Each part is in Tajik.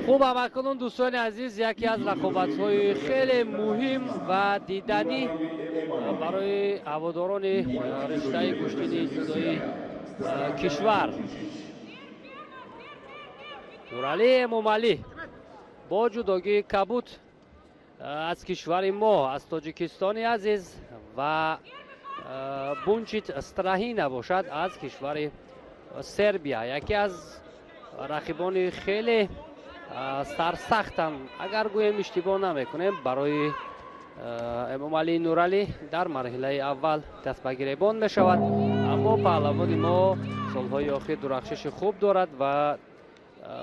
Хуб, ҳамакунун, дӯстони азиз, яке аз рақобатҳои хеле муҳим ва диданӣ барои ҳаводорони риштаи гӯштини ҷудои кишвар. Нуралӣ Эмомалӣ бо ҷудогии кабуд аз кишвари мо, аз Тоҷикистони азиз, ва Бунчит Страҳина бошад аз кишвари Сербия, яке аз рақибони хеле сарсахтам, агар гӯем, иштибоҳ намекунем, барои Эмомалӣ Нуралӣ дар марҳилаи аввал даст ба гиребон мешавад. Аммо паҳлавони мо солҳои охир дурахшиши хуб дорад ва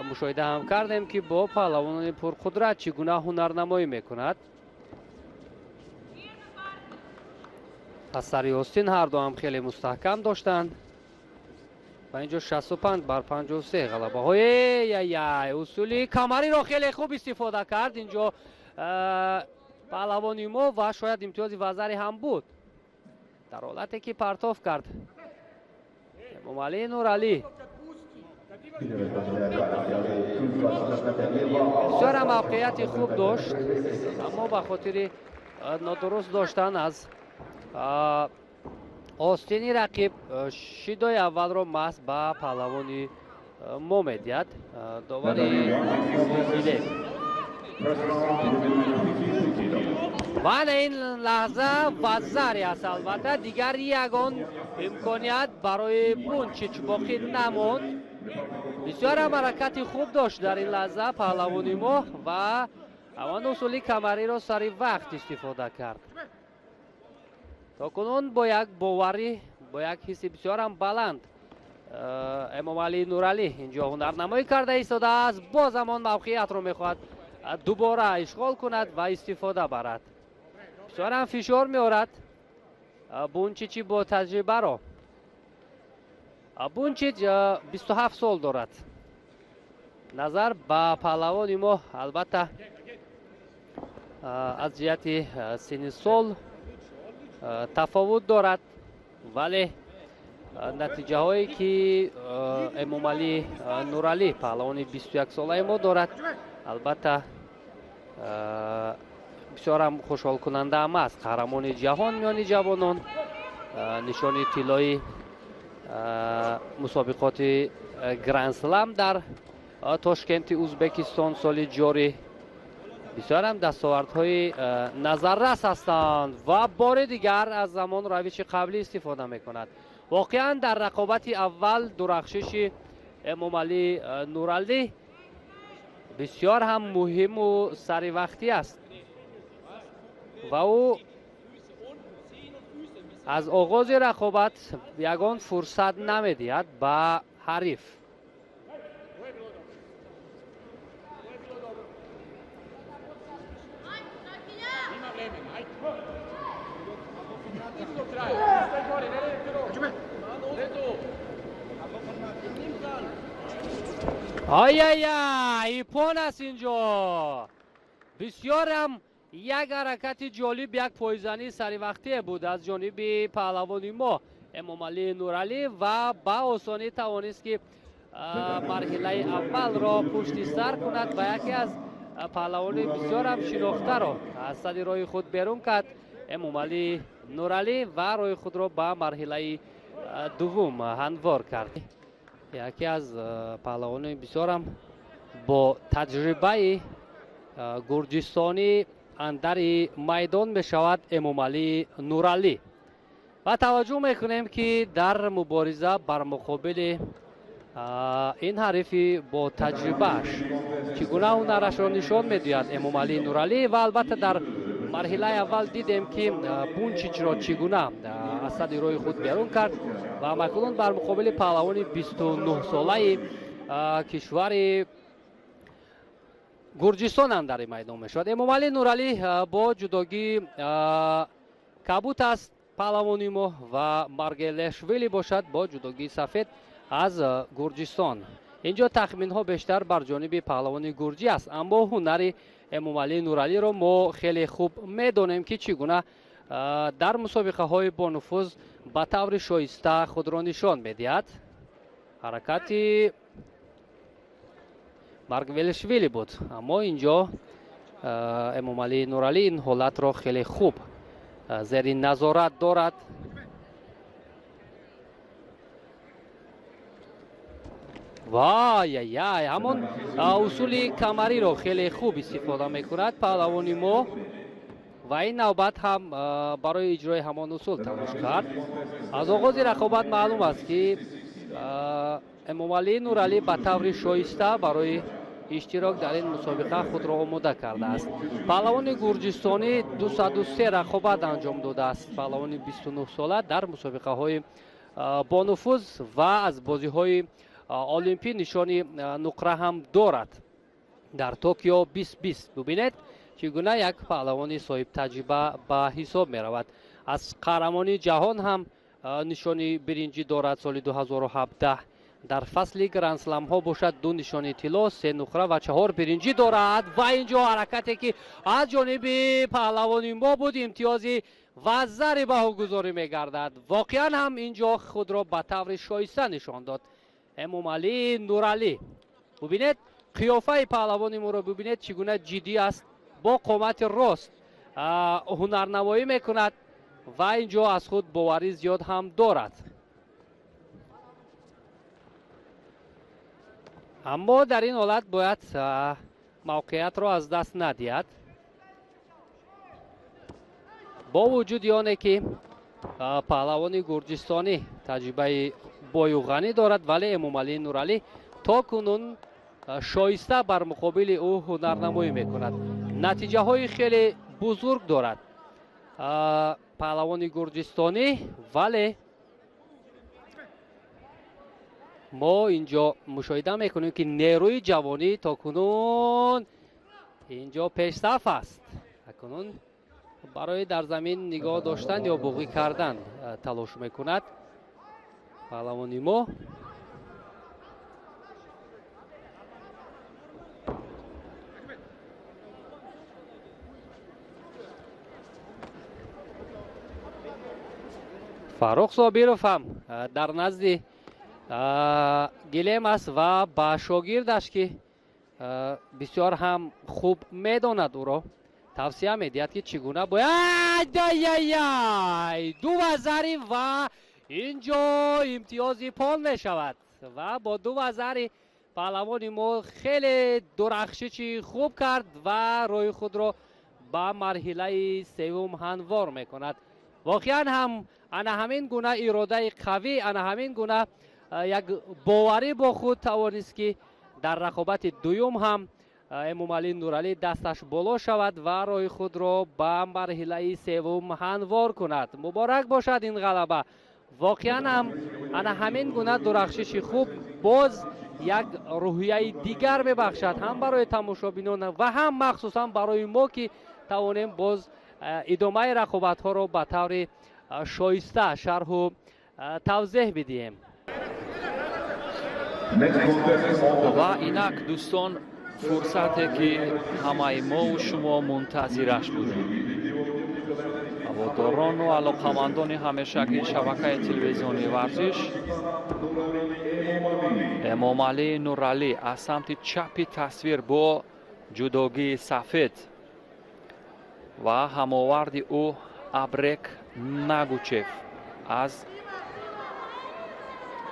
мушоҳида ҳам кардем, ки бо паҳлавонони пурқудрат чӣ гуна ҳунарнамоӣ мекунад. Пас сари остин ҳарду ҳам хеле мустаҳкам доштанд ва инҷо 65-53 ғалабаҳои яй усули камариро хеле хуб истифода кард инҷо паҳлавони мо ва шояд имтиёзи вазари ҳам буд дар ҳолате ки партоф кард Эмомалӣ Нуралӣ. Бисёр ҳам мавқеияти хуб дошт, аммо ба хотири нодуруст доштан аз остини рақиб шидои аввалро маҳз ба паҳлавони мо медиҳад довари диле. Мана ин лаҳза вазари аст, албатта дигар ягон имконият барои Бунчич боқӣ намонд. Бисёр ҳам ҳаракати хуб дошт дар ин лаҳза паҳлавони мо ва ҳамон усули камариро сари вақт истифода кард. То кунун бо як боварӣ, бо як ҳисси бисёрам баланд Эмомалӣ Нуралӣ инҷо ҳунарнамоӣ карда истодааст. Боз ҳамон мавқеиятро мехоҳад дубора ишғол кунад ва истифода барад. Бисёрам фишор меорад Бунчичи бо таҷрибаро. Бунчич 27 сол дорад. Назар ба паҳлавони мо, албатта, аз ҷиҳати синни сол тафовут дорад, вале натиҷаҳое ки Эмомалӣ Нуралӣ, паҳлавони 21-солаи мо дорад, албатта, бисёрам хушҳолкунанда ҳам аст. Қаҳрамони ҷаҳон миёни ҷавонон, нишони тиллои мусобиқоти Гранд-слам дар Тошкенти Узбекистон соли ҷорӣ. Бисёрам дастовардҳои назаррас ҳастанд ва бори дигар аз замон равиши қаблӣ истифода мекунад. Воқеан дар рақобати аввал дурахшиши Эмомалӣ Нуралӣ бисёр ҳам муҳиму саривақтӣ аст ва ӯ аз оғози рақобат ягон фурсат намедиҳад ба ҳариф. Ай-ай-ай, ипон аст инҷо. Бисёрам як ҳаракати ҷолиб, як пойзании саривақтие буд аз ҷониби паҳлавони мо Эмомалӣ Нуралӣ ва ба осонӣ тавонист, ки марҳилаи аввалро пушти сар кунад ва яке аз паҳлавони бисёрам шинохтаро аз сади роҳи худ берун кард Эмомалӣ Нуралӣ ва роҳи худро ба марҳилаи дуввум ҳамвор кард. Яке аз паҳлавонони бисёрам бо таҷрибаи гурҷистонӣ андари майдон мешавад Эмомалӣ Нуралӣ. Ва таваҷҷӯҳ мекунем, ки дар мубориза бар муқобили ин ҳарифи бо таҷрибааш чӣ гуна ҳунарашро нишон медиҳад Эмомалӣ Нуралӣ. Ва албатта дар марҳилаи аввал дидем, ки Бунчичро чӣ гуна аз сади роҳи худ берун кард ва макунун бар муқобили паҳлавони 29-солаи кишвари Гурҷистон андари майдон мешавад. Эмомалӣ Нуралӣ бо ҷудогии кабут аст паҳлавони мо ва Маргелешвили бошад бо ҷудогии сафед аз Гурҷистон. Инҷо тахминҳо бештар бар ҷониби паҳлавони гурҷӣ аст, аммо ҳунари Эмомалӣ Нуралиро мо хеле хуб медонем, ки чӣ гуна дар мусобиқаҳои бонуфуз ба таври шоиста худро нишон медиҳад. Ҳаракати Маргвелишвили буд, аммо инҷо Эмомалӣ Нуралӣ ин ҳолатро хеле хуб зери назорат дорад. Вай-яй-яй, ҳамон усули камариро хеле хуб истифода мекунад паҳлавони мо ва ин навбат ҳам барои иҷрои ҳамон усул талош кард. Аз оғози рақобат маълум аст, ки Эмомалӣ Нуралӣ ба таври шоиста барои иштирок дар ин мусобиқа худро омода кардааст. Паҳлавони гурҷистонӣ 203 рақобат анҷом додааст. Паҳлавони 29 сола дар мусобиқаҳои бонуфуз ва аз бозиҳои олимпӣ нишони нуқра ҳам дорад дар Токио 2020. Бубинед, чӣ гуна як паҳлавони соҳибтаҷриба ба ҳисоб меравад. Аз қаҳрамонии ҷаҳон ҳам нишони биринҷӣ дорад соли 2017. Дар фасли грандсламҳо бошад, ду нишони тилло, се нуқра ва чаҳор биринҷӣ дорад. Ва инҷо ҳаракате, ки аз ҷониби паҳлавони мо буд, имтиёзи вазари баҳогузорӣ мегардад. Воқеан ҳам инҷо худро ба таври шоиста нишон дод Эмомалӣ Нуралӣ. Бубинед, қиёфаи паҳлавони моро бубинед, чӣ гуна ҷиддӣ аст, бо қомати рост ҳунарнамоӣ мекунад ва инҷо аз худ боварӣ зиёд ҳам дорад. Аммо дар ин ҳолат бояд мавқеиятро аз даст надиҳад. Бо вуҷуди оне ки паҳлавони гурҷистонӣ таҷрибаи бою ғанӣ дорад, вале Эмомалӣ Нуралӣ то кунун шоиста бар муқобили ӯ ҳунарнамоӣ мекунад. Натиҷаҳои хеле бузург дорад паҳлавони гурҷистонӣ, вале мо инҷо мушоҳида мекунем, ки нерӯи ҷавонӣ то кунун инҷо пешсаф аст. Акнун барои дар замин нигоҳ доштан ё буғӣ кардан талош мекунад паҳлавони мо. Фаррух Собиров ҳам дар назди гилем аст ва ба шогирдаш, ки бисёр ҳам хуб медонад ӯро, тавсия медиҳад, ки чӣ гуна бояд. Яй, ду вазари ва инҷо имтиёзи иппон мешавад. Ва бо ду вазари паҳлавони мо хеле дурахшиши хуб кард ва роҳи худро ба марҳилаи севум ҳамвор мекунад. Воқеан ҳам ана ҳамин гуна иродаи қавӣ, ана ҳамин гуна як боварӣ бо худ тавонист, ки дар рақобати дуюм ҳам Эмомалӣ Нуралӣ дасташ боло шавад ва роҳи худро ба марҳилаи севум ҳамвор кунад. Муборак бошад ин ғалаба. Воқеан ҳам ана ҳамин гуна дурахшиши хуб боз як рӯҳияи дигар мебахшад ҳам барои тамошобинон ва ҳам махсусан барои мо, ки тавонем боз идомаи рақобатҳоро ба таври шоиста шарҳу тавзеҳ бидиҳем. Ва инак, дӯстон, фурсате, ки ҳамаи мову шумо мунтазираш будем. Ҳаводорону алоқамандони ҳамешагии шабакаи телевизионии варзиш, Эмомалӣ Нуралӣ аз самти чапи тасвир бо ҷудогии сафед ва ҳамоварди ӯ Абрек Нагучев аз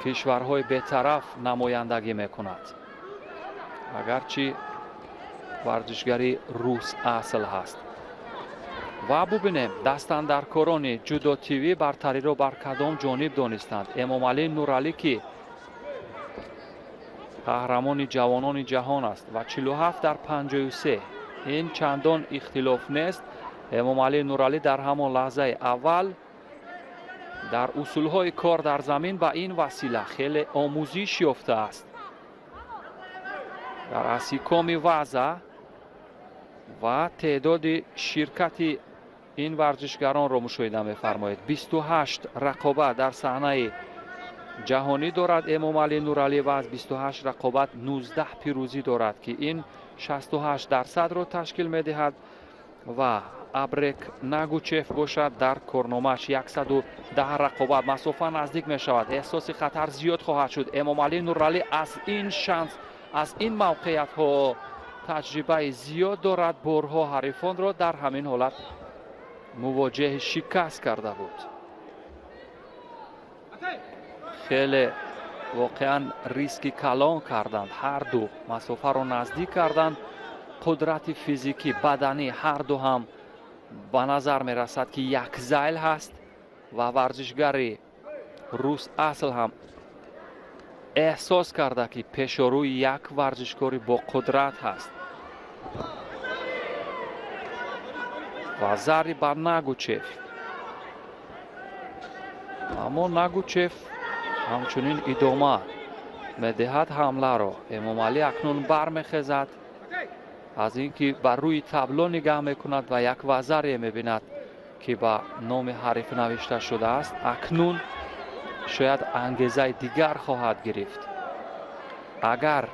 кишварҳои бетараф намояндагӣ мекунад, агарчи варзишгари рус асл ҳаст. Ва бубинем, дастандаркорони Ҷудо ТВ бартариро бар кадом ҷониб донистанд. Эмомалӣ Нуралӣ, ки қаҳрамони ҷавонони ҷаҳон аст, ва 47 дар 53, ин чандон ихтилоф нест. Эмомалӣ Нуралӣ дар ҳамон лаҳзаи аввал дар усулҳои кор дар замин ба ин васила хеле омӯзиш ёфтааст. Дар асикоми ваза ва теъдоди ширкати ин варзишгаронро мушоҳида мефармоед. 28 рақобат дар саҳнаи ҷаҳонӣ дорад Эмомалӣ Нуралӣ ва аз 28 рақобат 19 пирӯзӣ дорад, ки ин 68 дарсадро ташкил медиҳад. Ва Абрек Нагучев бошад, дар корномааш 110 рақобат. Масофа наздик мешавад, эҳсоси хатар зиёд хоҳад шуд. Эмомалӣ Нуралӣ аз ин шанс, Аз ин мавқеиятҳо таҷрибаи зиёд дорад, борҳо ҳарифонро дар ҳамин ҳолат мувоҷеҳи шикаст карда буд. Хеле воқеан риски калон карданд, ҳар ду масофаро наздик карданд. Қудрати физикӣ, баданӣ ҳар ду ҳам ба назар мерасад, ки якзайл ҳаст ва варзишгари рус асл ҳам эҳсос карда, ки пешорӯи як варзишкори бо қудрат ҳаст. Ва зари ба Нагучев, аммо Нагучев ҳамчунин идома медиҳад ҳамларо. Эмомалӣ акнун бармехезад аз ин ки ба рӯи табло нигаҳ мекунад ва як вазаре мебинад, ки ба номи ҳариф навишта шудааст. Акнун шояд ангезаи дигар хоҳад гирифт. Агар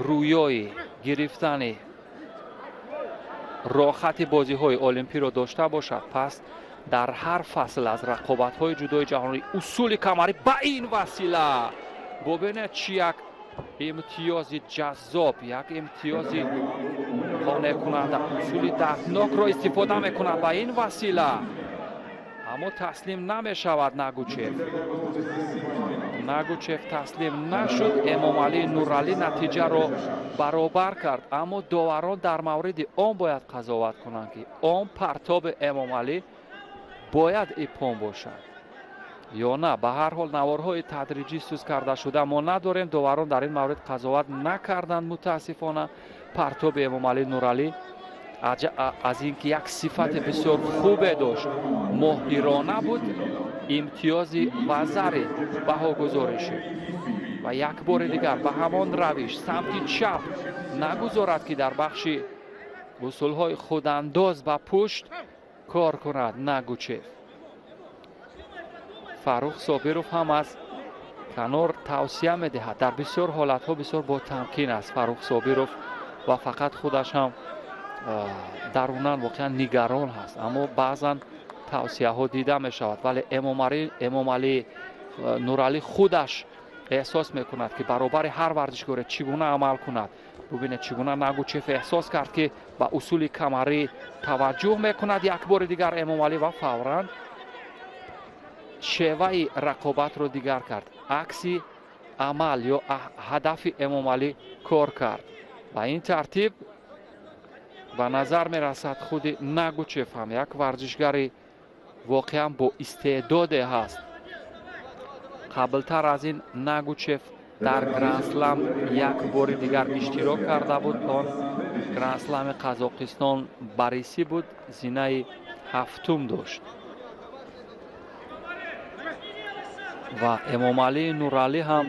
рӯёи гирифтани роҳати бозиҳои олимпиро дошта бошад, пас дар ҳар фасл аз рақобатҳои ҷудои ҷаҳонӣ усули камарӣ ба ин васила бубинед, чӣ як имтиёзи ҷаззоб, як имтиёзи қонеъкунанда, усули дарднокро истифода мекунад ба ин васила. Аммо таслим намешавад Нагучев. Нагучев таслим нашуд. Эмомалӣ Нуралӣ натиҷаро баробар кард, аммо доварон дар мавриди он бояд қазоват кунанд, ки он партоби Эмомалӣ бояд иппон бошад ё на. Ба ҳар ҳол наворҳои тадриҷӣ суз карда шуда мо надорем. Доварон дар ин маврид қазоват накарданд мутаассифона. Партоби Эмомалӣ Нуралӣ аз ин ки як сифати бисёр хубе дошт, моҳирона буд, имтиёзи вазари баҳогузорӣ шуд. Ва як бори дигар ба ҳамон равиш самти чап нагузорад, ки дар бахши усулҳои худандоз ба пушт кор кунад Нагучев. Фаррух Собиров ҳам аз канор тавсия медиҳад. Дар бисёр ҳолатҳо бисёр ботамкин аст Фаррух Собиров ва фақат худаш ҳам дарунан воқеан нигарон ҳаст, аммо баъзан тавсияҳо дида мешавад. Вале Эмомалӣ Нуралӣ худаш эҳсос мекунад, ки баробари ҳар варзишгоре чӣ гуна амал кунад. Бубинед, чӣ гуна Нагучев эҳсос кард, ки ба усули камарӣ таваҷҷӯҳ мекунад. Як бори дигар Эмомалӣ ва фавран шеваи рақобатро дигар кард. Акси амал ё ҳадафи Эмомалӣ кор кард. Ба ин тартиб ба назар мерасад, худи Нагучев ҳам як варзишгари воқеан бо истеъдоде ҳаст. Қаблтар аз ин Нагучев дар Грандслам як бори дигар иштирок карда буд. Он Грандслами Қазоқистон барисӣ буд, зинаи ҳафтум дошт. Ва Эмомалӣ Нуралӣ ҳам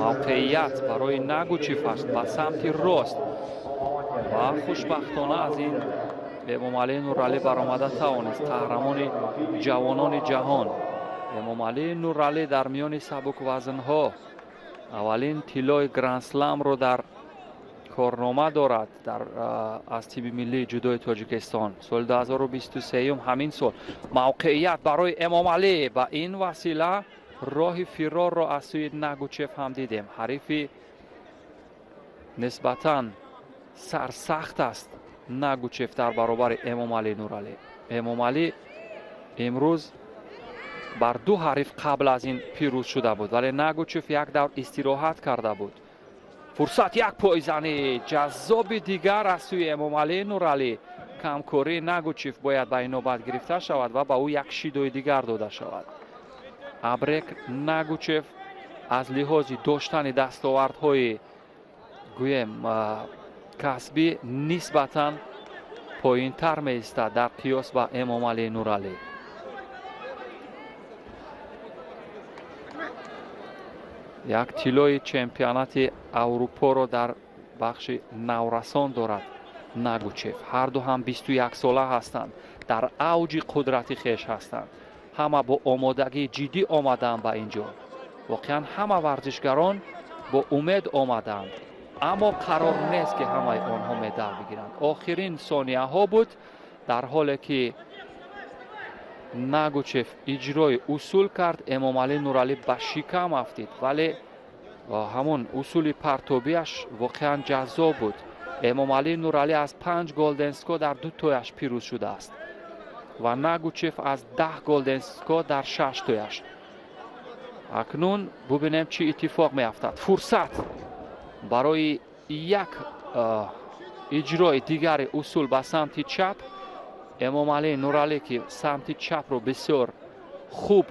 мавқеият барои Нагучев аст ба самти рост ва хушбахтона аз ин Эмомалӣ Нуралӣ баромада тавонист. Қаҳрамони ҷавонони ҷаҳон Эмомалӣ Нуралӣ дар миёни сабуквазнҳо аввалин тиллои Грандсламро дар корнома дорад дар аз тими миллии ҷудои Тоҷикистон соли 2023, ҳамин сол. Мавқеият барои Эмомалӣ, ба ин васила роҳи фирорро аз сӯи Нагучев ҳам дидем. Ҳарифи нисбатан сарсахт аст Нагучев дар баробари Эмомалӣ Нуралӣ. Эмомалӣ имрӯз бар ду ҳариф қабл аз ин пирӯз шуда буд, вале Нагучев як давр истироҳат карда буд. Фурсат, як пойзанӣ ҷаззоби дигар аз сӯи Эмомалӣ Нуралӣ. Камкории Нагучев бояд ба ин навбат гирифта шавад ва ба ӯ як шидои дигар дода шавад. Абрек Нагучев аз лиҳози доштани дастовардҳои гӯем касбӣ нисбатан поинтар меистад дар қиёс ба Эмомалӣ Нуралӣ. Як тиллои чемпионати Аврупоро дар бахши наврасон дорад Нагучев. Ҳар ду ҳам 21 сола ҳастанд, дар авҷи қудрати хеш ҳастанд. Ҳама бо омодагии ҷиддӣ омадаанд ба ин ҷо. Воқеан ҳама варзишгарон бо умед омадаанд, аммо қарор нест, ки ҳамаи онҳо медал бигиранд. Охирин сонияҳо буд, дар ҳоле ки Нагучев иҷрои усул кард, Эмомалӣ Нуралӣ ба шикам афтид, вале Ҳамон усули партобиаш воқеан ҷаззоб буд. Эмомалӣ Нуралӣ аз 5 голден скор дар 2 тояш пирӯз шудааст ва Нагучев аз 10 голден скор дар 6 тояш. Акнун бубинем, чӣ иттифоқ меафтад. Фурсат барои як иҷрои дигари усул ба самти чап. Эмомалӣ Нуралӣ, ки самти чапро бисёр хуб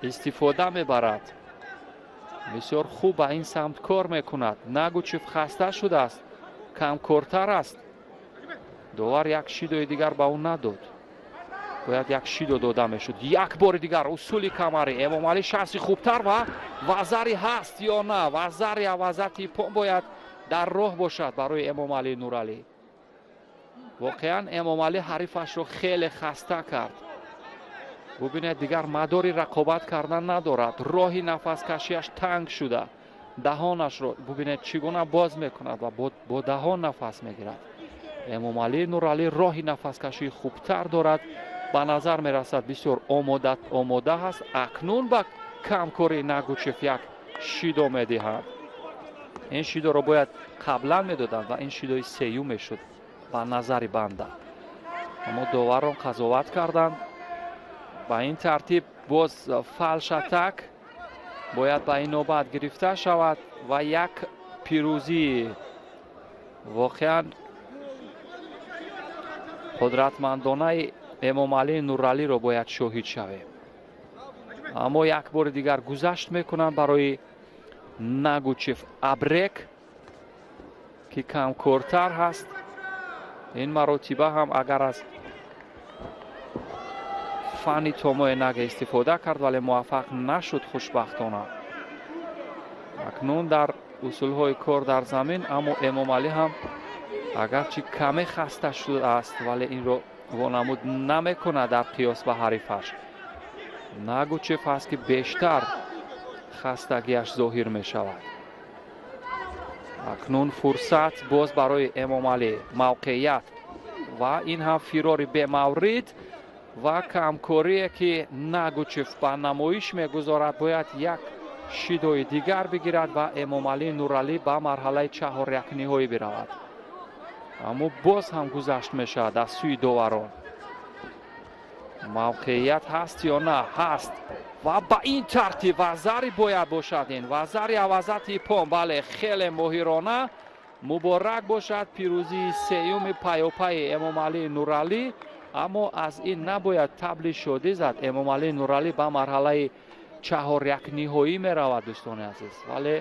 истифода мебарад, бисёр хуб ба ин самт кор мекунад. Нагучев хаста шудааст, камкортар аст. Довар як шидои дигар ба ӯ надод, бояд як шидо дода мешуд. Як бори дигар усули камари Эмомалӣ, шанси хубтар ва вазари ҳаст ё на? Вазари авазати ипон бояд дар роҳ бошад барои Эмомалӣ Нуралӣ. Воқеан, Эмомалӣ ҳарифашро хеле хаста кард. Бубинед, дигар мадори рақобат кардан надорад, роҳи нафаскашиаш танг шуда, даҳонашро бубинед, чӣ гуна боз мекунад ва бо даҳон нафас мегирад. Эмомалӣ Нуралӣ роҳи нафаскашии хубтар дорад, ба назар мерасад, бисёр омода ҳаст. Акнун ба камкории Нагучев як шидо медиҳад. Ин шидоро бояд қаблан медоданд ва ин шидои сеюм мешуд ба назари банда, аммо доварон қазоват карданд. Ба ин тартиб боз фалш-атак бояд ба ин навбат гирифта шавад ва як пирӯзии воқеан қудратмандонаи Эмомалӣ Нуралиро бояд шоҳид шавем. Аммо як бори дигар гузашт мекунанд барои Нагучев Абрек, ки камкортар ҳаст. Ин маротиба ҳам агар аз фанни томои нага истифода кард, вале муваффақ нашуд, хушбахтона. Акнун дар усулҳои кор дар замин, аммо Эмомалӣ ҳам агарчи каме хаста шудааст, вале инро вонамуд намекунад дар қиёс ба ҳарифаш. Нагучев ҳаст, ки бештар хастагиаш зоҳир мешавад. Акнун фурсат боз барои Эмомалӣ, мавқеият ва ин ҳам фирори бемаврид ва камкорие, ки Нагучев ба намоиш мегузорад. Бояд як шидои дигар бигирад ва Эмомалӣ Нуралӣ ба марҳалаи чаҳорякниҳоӣ биравад, аммо боз ҳам гузашт мешавад аз сӯи доварон. Мавқеият ҳаст ё на? Ҳаст ва ба ин тартиб вазари бояд бошад, ин вазари авазати ипон. Бале, хеле моҳирона. Муборак бошад пирӯзии сеюми пайопайи Эмомалӣ Нуралӣ, аммо аз ин набояд табли шодӣ зад. Эмомалӣ Нуралӣ ба марҳалаи чаҳорякниҳоӣ меравад, дӯстони азиз, вале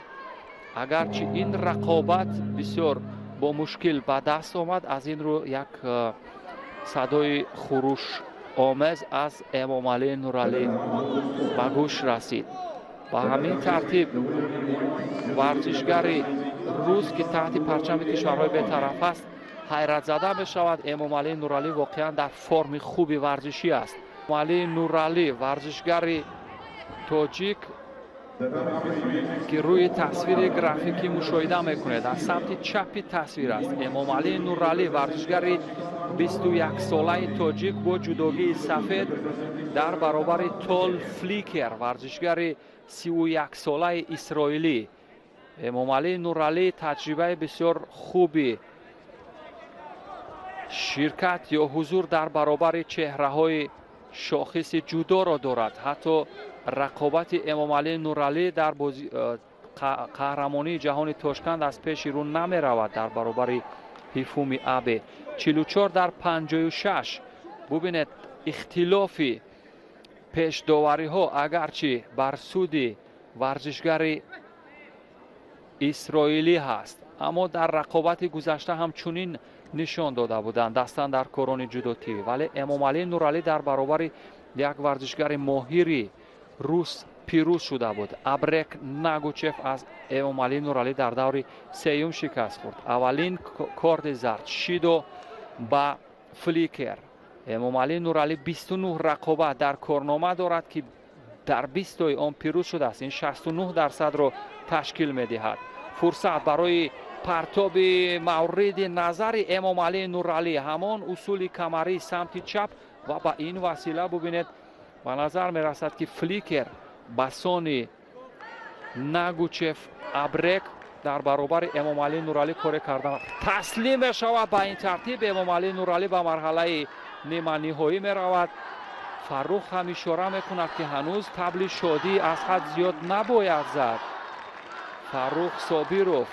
агарчи ин рақобат бисёр бо мушкил ба даст омад, аз ин рӯ як садои хурӯшомез аз Эмомалӣ Нуралӣ ба гӯш расид. Ба ҳамин тартиб варзишгари рус, ки таҳти парчами кишварҳои бетараф аст, ҳайратзада мешавад. Эмомалӣ Нуралӣ воқеан дар форми хуби варзишӣ аст. Эмомалӣ Нуралӣ, варзишгари тоҷик, ки рӯи тасвири графикӣ мушоҳида мекунед, аз самти чапи тасвир аст. Эмомалӣ Нуралӣ, варзишгари 21-солаи тоҷик бо ҷудогии сафед дар баробари Тол Фликер, варзишгари 31-солаи исроилӣ. Эмомалӣ Нуралӣ таҷрибаи бисёр хуби ширкат ё ҳузур дар баробари чеҳраҳои шохиси ҷудоро дорад. Ҳатто рақобати Эмомалӣ Нуралӣ дар қаҳрамонии ҷаҳони Тошканд аз пеши рӯ намеравад дар баробари Ҳифуми Абе, 44 дар 56. Бубинед, ихтилофи пешдовариҳо агарчи бар суди варзишгари исроилӣ ҳаст, аммо дар рақобати гузашта ҳам чунин нишон дода буданд дастандаркорони ҷудо ТВ, вале Эмомалӣ Нуралӣ дар баробари як варзишгари моҳири рус пирӯз шуда буд. Абрек Нагучев аз Эмомалӣ Нуралӣ дар даври сеюм шикаст хӯрд. Аввалин корди зард, шидо ба Фликер. Эмомалӣ Нуралӣ 29 рақобат дар корнома дорад, ки дар 20тои он пирӯз шудааст. Ин 69 дарсадро ташкил медиҳад. Фурсат барои партоби мавриди назари Эмомалӣ Нуралӣ, ҳамон усули камарии самти чап ва ба ин васила бубинед, ба назар мерасад, ки Фликер ба сони Нагучев Абрек дар баробари Эмомалӣ Нуралӣ коре кардан таслим мешавад. Ба ин тартиб Эмомалӣ Нуралӣ ба марҳалаи ниманиҳоӣ меравад. Фаррух ҳам ишора мекунад, ки ҳанӯз табли шодӣ аз ҳад зиёд набояд зад. Фаррух Собиров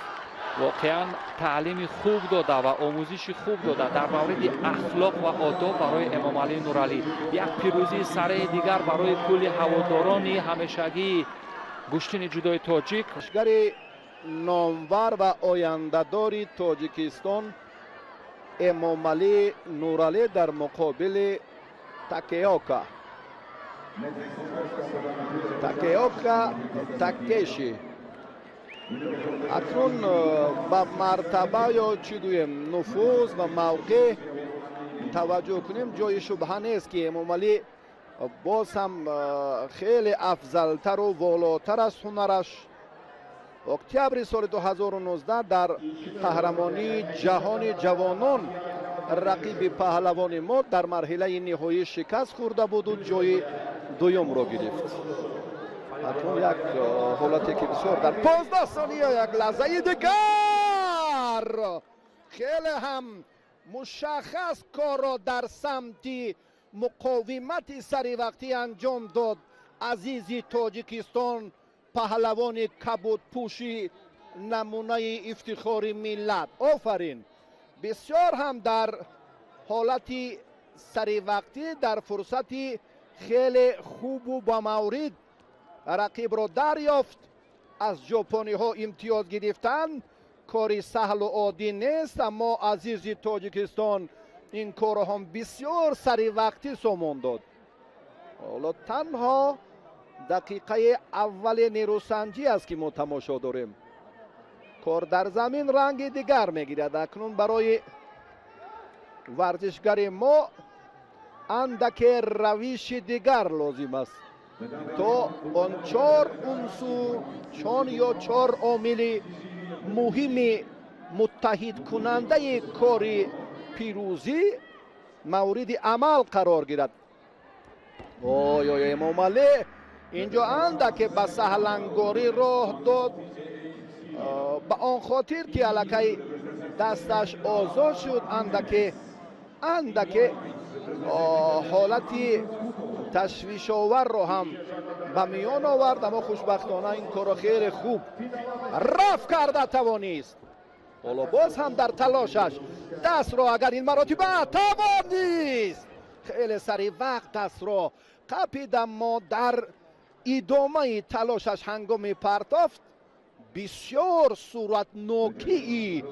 воқеан таълими хуб дода ва омӯзиши хуб дода дар мавриди ахлоқ ва одоб барои Эмомалӣ Нуралӣ. Як пирӯзии сареи дигар барои кулли ҳаводорони ҳамешагии гӯштини ҷудои тоҷик. Варзишгари номвар ва ояндадори Тоҷикистон Эмомалӣ Нуралӣ дар муқобили Такеока Такеши. Акнун ба мартаба ё чӣ гӯем, нуфуз ва мавқеъ таваҷҷӯҳ кунем, ҷои шубҳа нест, ки Эмомалӣ боз ҳам хеле афзалтару волотар аст ҳунараш. Октябри соли 2019 дар қаҳрамонии ҷаҳони ҷавонон рақиби паҳлавони мо дар марҳилаи ниҳоӣ шикаст хӯрда буду ҷои дуюмро гирифт. Акнун як ҳолате, ки бисёр дар 15 сония, як лаҳзаи дигар хеле ҳам мушаххас корро дар самти муқовимати саривақтӣ анҷом дод азизи Тоҷикистон, паҳлавони кабудпӯши намунаи ифтихори миллат. Офарин! Бисёр ҳам дар ҳолати саривақтӣ, дар фурсати хеле хубу ба маврид рақибро дарёфт. Аз ҷопониҳо имтиёз гирифтан кори саҳлу оддӣ нест, аммо азизи Тоҷикистон ин корро ҳам бисёр саривақтӣ сомон дод. Ҳоло танҳо дақиқаи аввали нерӯсанҷӣ аст, ки мо тамошо дорем. Кор дар замин ранги дигар мегирад. Акнун барои варзишгари мо андаке равиши дигар лозим аст, то он чор унсур чон ё чор омили муҳими муттаҳидкунандаи кори пирӯзӣ мавриди амал қарор гирад. Ой, ой, Эмомалӣ инҷо андаке ба саҳлангорӣ роҳ дод, ба он хотир ки аллакай дасташ озод шуд, андаке ҳолати ташвишоварро ҳам ба миён овард, аммо хушбахтона ин корро хеле хуб рафт карда тавонист. Ҳоло боз ҳам дар талошаш дастро агар ин маротиба тавонист, хеле сари вақт дастро қапид, аммо дар идомаи талошаш ҳангоми партофт бисёр суратнокии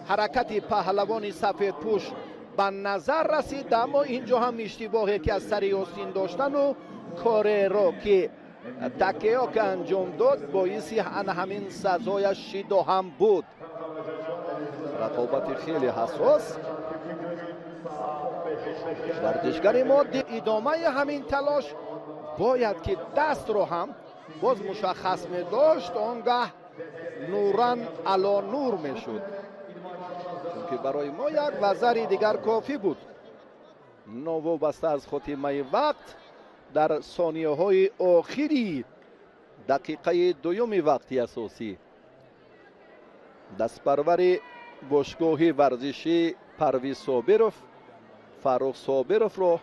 ҳаракати паҳлавони сафедпӯш ба назар расид. Аммо инҷо ҳам иштибоҳе, ки аз сари остин доштану кореро, ки Такеока анҷом дод, боиси ана ҳамин сазояш шидо ҳам буд. Рақобати хеле ҳассос. Варзишгари мо идомаи ҳамин талош бояд, ки дастро ҳам боз мушаххас медошт, он гаҳ нуран ало нур мешуд, чунки барои мо як вазари дигар кофӣ буд. Новобаста аз хотимаи вақт, дар сонияҳои охири дақиқаи дуюми вақти асосӣ дастпарвари бошгоҳи варзишӣ Парвиз Собиров Фаррух Собировро,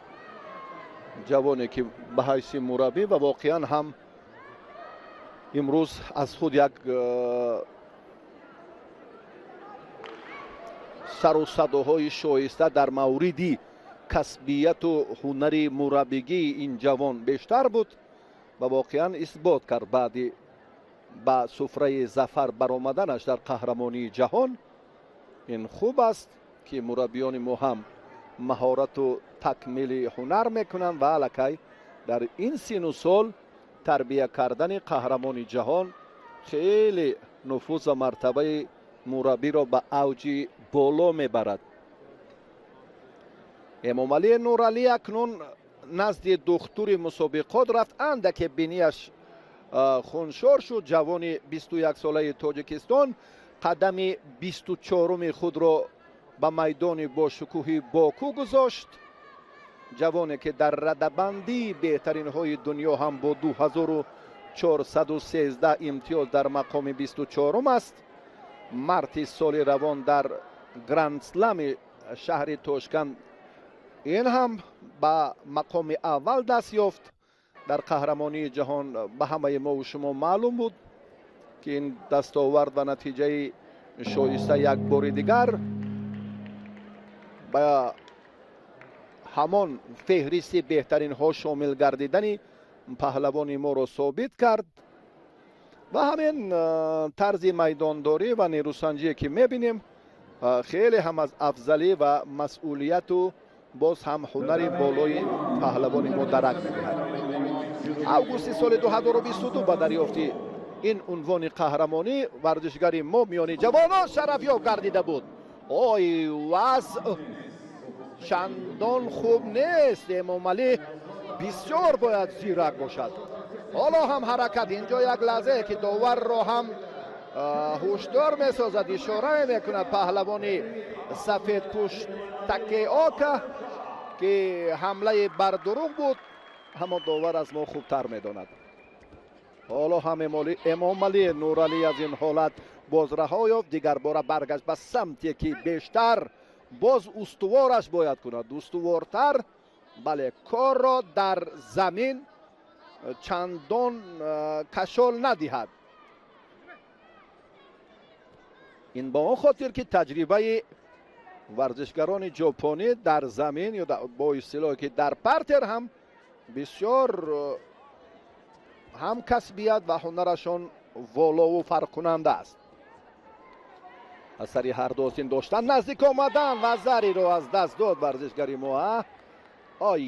ҷавоне ки ба ҳайси мураббӣ ва воқеан ҳам имрӯз аз худ як сару садоҳои шоиста дар мавриди касбияту ҳунари мураббигии ин ҷавон бештар буд ва воқеан исбот кард баъди ба суфраи зафар баромаданаш дар қаҳрамонии ҷаҳон. Ин хуб аст, ки мураббиёни мо ҳам маҳорату такмили ҳунар мекунанд ва аллакай дар ин сину сол тарбия кардани қаҳрамони ҷаҳон хеле нуфуз ва мартабаи мураббиро ба авҷи боло мебарад. Эмомалӣ Нуралӣ акнун назди духтури мусобиқот рафт, андаке бинияш хуншор шуд. Ҷавони 21-солаи Тоҷикистон қадами 24-уми худро ба майдони бошукӯҳи Боку гузошт. Ҷавоне, ки дар радабандии беҳтаринҳои дунё ҳам бо 413 имтиёз дар мақоми 24 аст. Марти соли равон дар Гранд-слами шаҳри Тошканд ин ҳам ба мақоми аввал даст ёфт. Дар қаҳрамонии ҷаҳон ба ҳамаи мову шумо маълум буд, ки ин дастовард ва натиҷаи шоиста як бори дигар ба ҳамон феҳристи беҳтаринҳо шомил гардидани паҳлавони моро собит кард. Ва ҳамин тарзи майдондорӣ ва нерӯсанҷие ки мебинем, хеле ҳам аз афзалӣ ва масъулияту боз ҳам ҳунари болои паҳлавони мо дарак медиҳад. Августи соли 2022 ба дарёфти ин унвони қаҳрамонӣ варзишгари мо миёни ҷавонон шарафёб гардида буд. Ой, вазъ чандон хуб нест. Эмомалӣ бисёр бояд зирак бошад. Ҳоло ҳам ҳаракат инҷо як лаҳзае ки доварро ҳам ҳушдор месозад, ишора мекунад паҳлавони сафедпӯш Такеока, ки ҳамлаи бардурӯғ буд, аммо довар аз мо хубтар медонад. Ҳоло ҳам Эмомалӣ Нуралӣ аз ин ҳолат боз раҳо ёфт, дигарбора баргашт ба самте ки бештар боз устувораш бояд кунад, устувортар, бале, корро дар замин чандон кашол надиҳад. Ин ба он хотир ки таҷрибаи варзишгарони ҷопонӣ дар замин ё бо истилоҳе ки дар партер ҳам бисёр ҳам касбият ва ҳунарашон волову фарқкунанда аст. Аз сари ҳар ду остин доштан наздик омадан ва зариро аз даст дод варзишгари мо. Ой,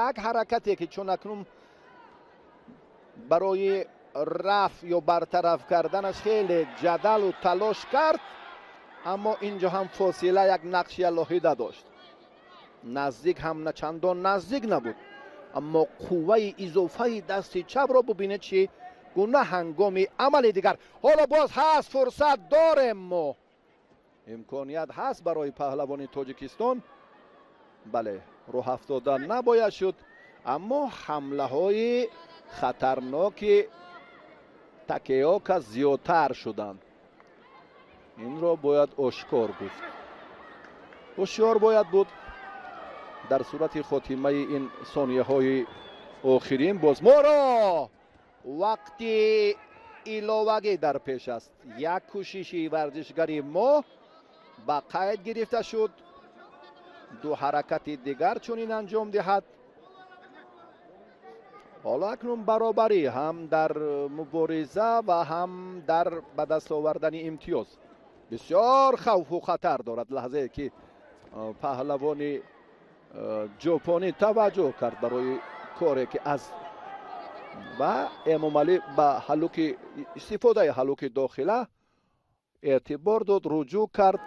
як ҳаракате ки чун акнун барои раф ё бартараф карданаш хеле ҷадалу талош кард, аммо инҷо ҳам фосила як нақши алоҳида дошт. Наздик ҳам на чандон наздик набуд, аммо қувваи изофаи дасти чапро бубинед, чӣ гуна ҳангоми амали дигар. Ҳоло боз ҳаст, фурсат дорем мо, имконият ҳаст барои паҳлавони Тоҷикистон. Бале, роҳ афтода набояд шуд, аммо ҳамлаҳои хатарноки Такеока зиёдтар шуданд. Инро бояд ошкор гуфт. Ҳушёр бояд буд. Дар сурати хотимаи ин сонияҳои охирин боз моро вақти иловагӣ дар пеш аст. Як кӯшиши варзишгари мо ба қайд гирифта шуд. Ду ҳаракати дигар чунин анҷом диҳад. Ҳоло акнун баробарӣ ҳам дар мубориза ва ҳам дар ба даст овардани имтиёз. Бисёр хавфу хатар дорад лаҳзае ки паҳлавони ҷопонӣ таваҷҷӯҳ кард барои коре ки аз ва Эмомалӣ ба ҳалуки истифодаи ҳалуки дохила эътибор дод, руҷӯъ кард,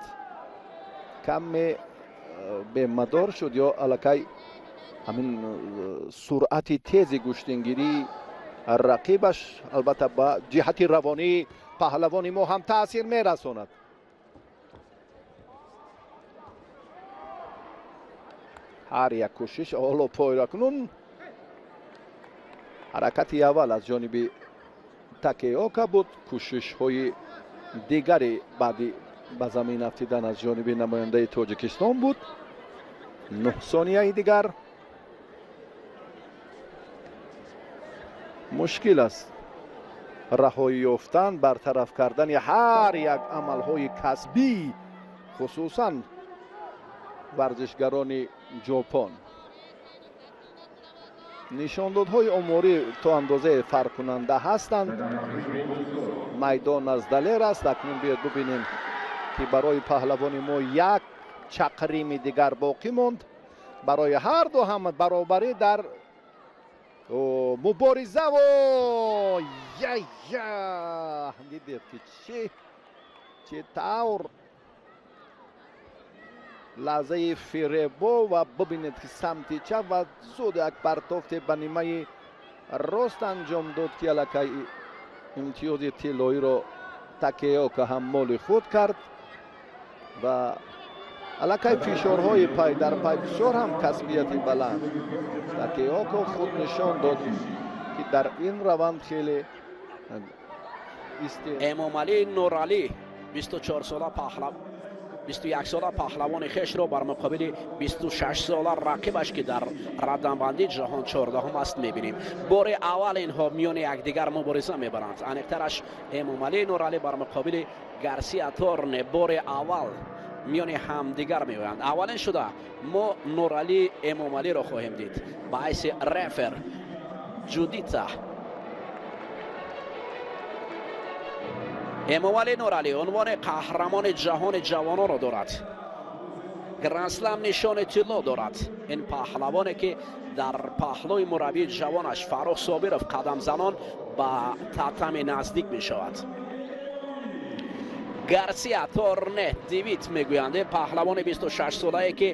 каме бемадор шуд ё аллакай ҳамин суръати тези гӯштингирии рақибаш албатта ба ҷиҳати равонии паҳлавони мо ҳам таъсир мерасонад. Ҳар як кӯшиш ҳоло пойро кунун ҳаракати аввал аз ҷониби Такеока буд. Кӯшишҳои дигари баъди ба замин афтидан аз ҷониби намояндаи Тоҷикистон буд. 9 сонияи дигар. Мушкил аст раҳоӣ ёфтан, бартараф кардани ҳар як амалҳои касбӣ, хусусан варзишгарони ҷопон. Нишондодҳои оморӣ то андозае фарқкунанда ҳастанд. Майдон аз далер аст. Акнун биёед бубинем ки барои паҳлавони мо як чақрими дигар боқӣ монд. Барои ҳар ду ҳам баробарӣ дар муборизаву я дидед ки чӣ тавр лаҳзаи фиребо ва бубинед ки самти чап ва зуд як партофте ба нимаи рост анҷом дод, ки аллакай имтиёзи тиллоиро Такеока ҳам моли худ кард ва аллакай фишорҳои пай дар пай бисёр ҳам касбияти баланд. Такеоко худ нишон дод, ки дар ин раванд хеле Эмомалӣ Нуралӣ 24 сола паҳлав 21 сола паҳлавони хешро бар муқобили 26 сола рақибаш, ки дар радамбандии ҷаҳон 14-ум аст, мебинем. Бори аввал инҳо миёни якдигар мубориза мебаранд. Аниқтараш, Эмомалӣ Нуралӣ бар муқобили Гарсия Торне бори аввал миёни ҳамдигар меоянд. Аввалин шуда мо Нуралӣ Эмомалиро хоҳем дид ба ҳайси рефер Ҷудита. Эмомалӣ Нуралӣ унвони қаҳрамони ҷаҳони ҷавононро дорад, Грандслам нишони тилло дорад. Ин паҳлавоне, ки дар паҳлӯи мураббии ҷавонаш Фаррух Собиров қадамзанон ба татами наздик мешавад. Гарсия Торне Дивит мегӯянд, паҳлавони 26-солае, ки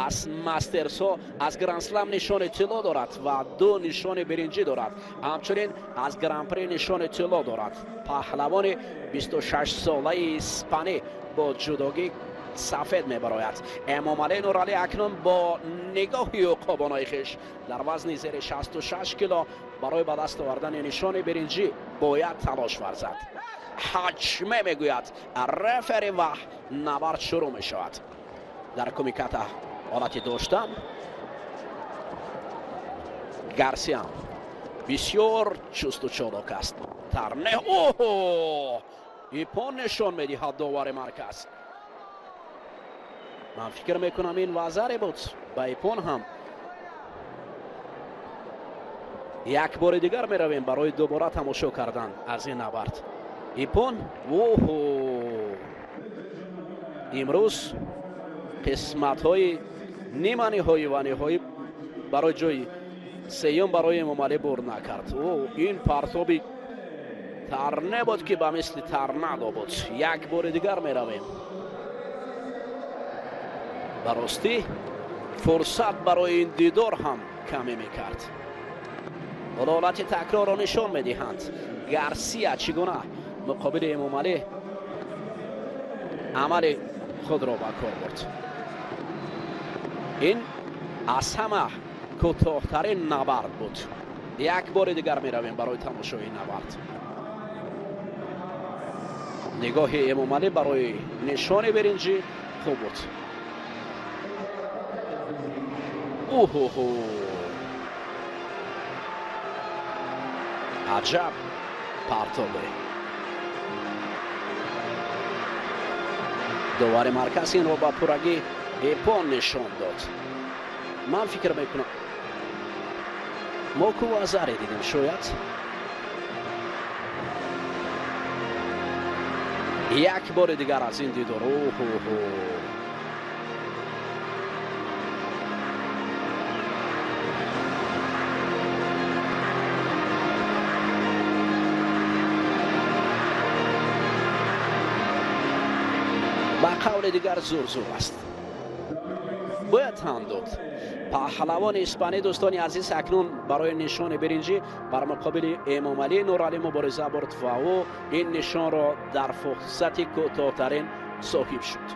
аз мастерсҳо, аз грандслам нишони тилло дорад ва ду нишони биринҷӣ дорад, ҳамчунин аз гран-при нишони тилло дорад. Паҳлавони 26-солаи испанӣ бо ҷудогӣ сафед мебарояд. Эмомалӣ Нуралӣ акнун бо нигоҳи уқобонаи хеш дар вазни зери 66 кило барои ба даст овардани нишони биринҷӣ бояд талош варзад. Ҳаҷме мегӯяд рефери ва набард шурӯъ мешавад. Дар кумиката ҳолати доштан Гарсия бисёр чусту чолок аст. Тарне, оҳо, ипон нишон медиҳад довари марказ. Ман фикр мекунам, ин вазаре буд ба ипон ҳам. Як бори дигар меравем барои дубора тамошо кардан аз ин набард. Ипон, оҳо, имрӯз қисматҳои ниманиҳоӣ ва ниҳоӣ барои ҷои сеюм барои Эмомалӣ бур накард. О, ин партоби тарне буд, ки ба мисли торнадо буд. Як бори дигар меравем. Ба ростӣ, фурсат барои ин дидор ҳам камӣ мекард. Ҳоло ҳолати такрорро нишон медиҳанд. Гарсия чӣ гуна муқобили Эмомалӣ амали худро ба кор бурд. Ин аз ҳама кӯтоҳтарин набард буд. Як бори дигар меравем барои тамошои набард. Нигоҳи Эмомалӣ барои нишони биринҷӣ хуб буд. Уҳуҳу, аҷаб партобе! Довари марказ инро ба пуррагӣ ипон нишон дод. Ман фикр мекунам, мо ку вазаре дидем шояд. Як бори дигар аз ин дидор. Оҳоҳо, ба қавли дигар зур-зур аст, бояд тан дод. Паҳлавони испанӣ, дӯстони азиз, акнун барои нишони биринҷӣ бар муқобили Эмомалӣ Нуралӣ мубориза бурд ва ӯ ин нишонро дар фурсати кӯтоҳтарин соҳиб шуд.